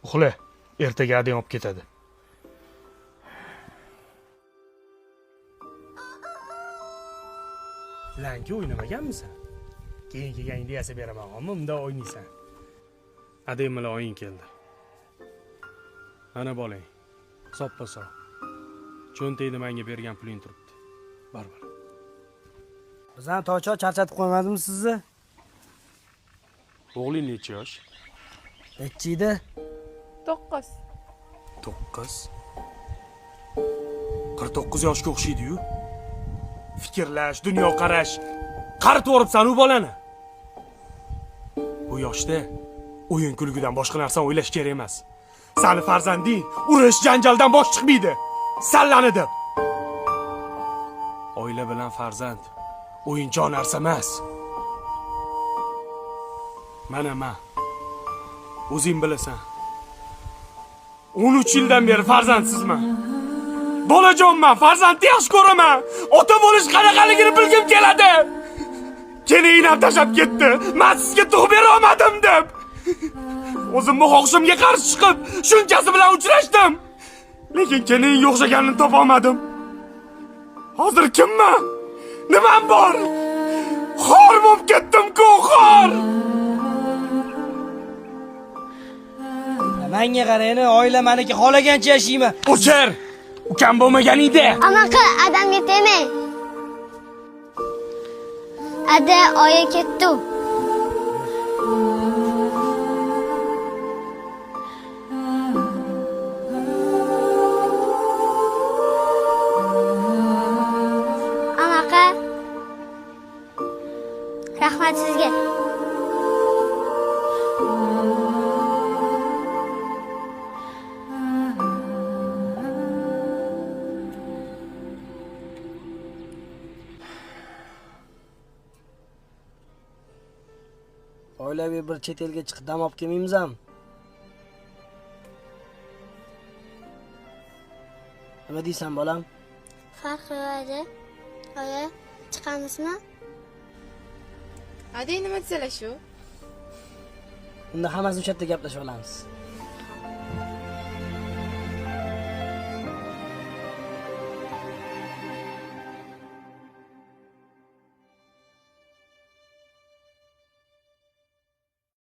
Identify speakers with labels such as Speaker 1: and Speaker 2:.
Speaker 1: Uxla, ertaga adang olib ketadi. Lanki o'ynamaganmisan? Keyin kelganingda yasab beraman, ammo unda o'ynaysan. Adang bilan oying keldi. Mana bolang, soppa-sog'. Cho'ntagida menga bergan puling turibdi. Bor bola.
Speaker 2: Bizani tocho charchatib qo'ymadimi sizni?
Speaker 1: O'g'ling necha yosh?
Speaker 2: Necha edi?
Speaker 3: 9.
Speaker 1: 9. 49 yoshga o'xshaydi-yu. Fikrlash, dunyoqarash. Qaritib yuboribsan u bolani. Bu yoshda o'yin kulgudan boshqa narsani o'ylash kerak emas. Sani farzanding urush janjaldan bosh chiqmaydi. Sallani deb. Oila bilan farzand o'yinchoq narsa emas. Mana men. O'zing bilasan. 13 yildan beri farzandsizman. Bolajonman, farzandni yaxshi ko'raman. Ota bo'lish qanaqaligini bilgim keladi. Kelinam tashlab ketdi. Men sizga tug'ib bera olmadim deb. O'zimni xohishimga qarshi chiqib, shunchasi bilan uchrashdim. Lekin kelinga o'xshaganini topa olmadim. Hozir kimman? Nimam bor? Xor bo'lib ketdim-ku, xor.
Speaker 2: Menga qarang, oila meniki, xohlagancha yashayman.
Speaker 1: O'chir. Ukam bo'lmaganingda.
Speaker 4: Anaqa adamga tegmang. Ada oyi ketdi. Anaqa rahmat sizga.
Speaker 2: Oilaviy bir chet elga chiqib dam olib kelmaymizmi? Nima deysan bolam?
Speaker 4: Farqi yo'q. Oyi, chiqamizmi?
Speaker 3: Adang nima desalar shu?
Speaker 2: Unda hammasini o'sha yerda gaplashib olamiz.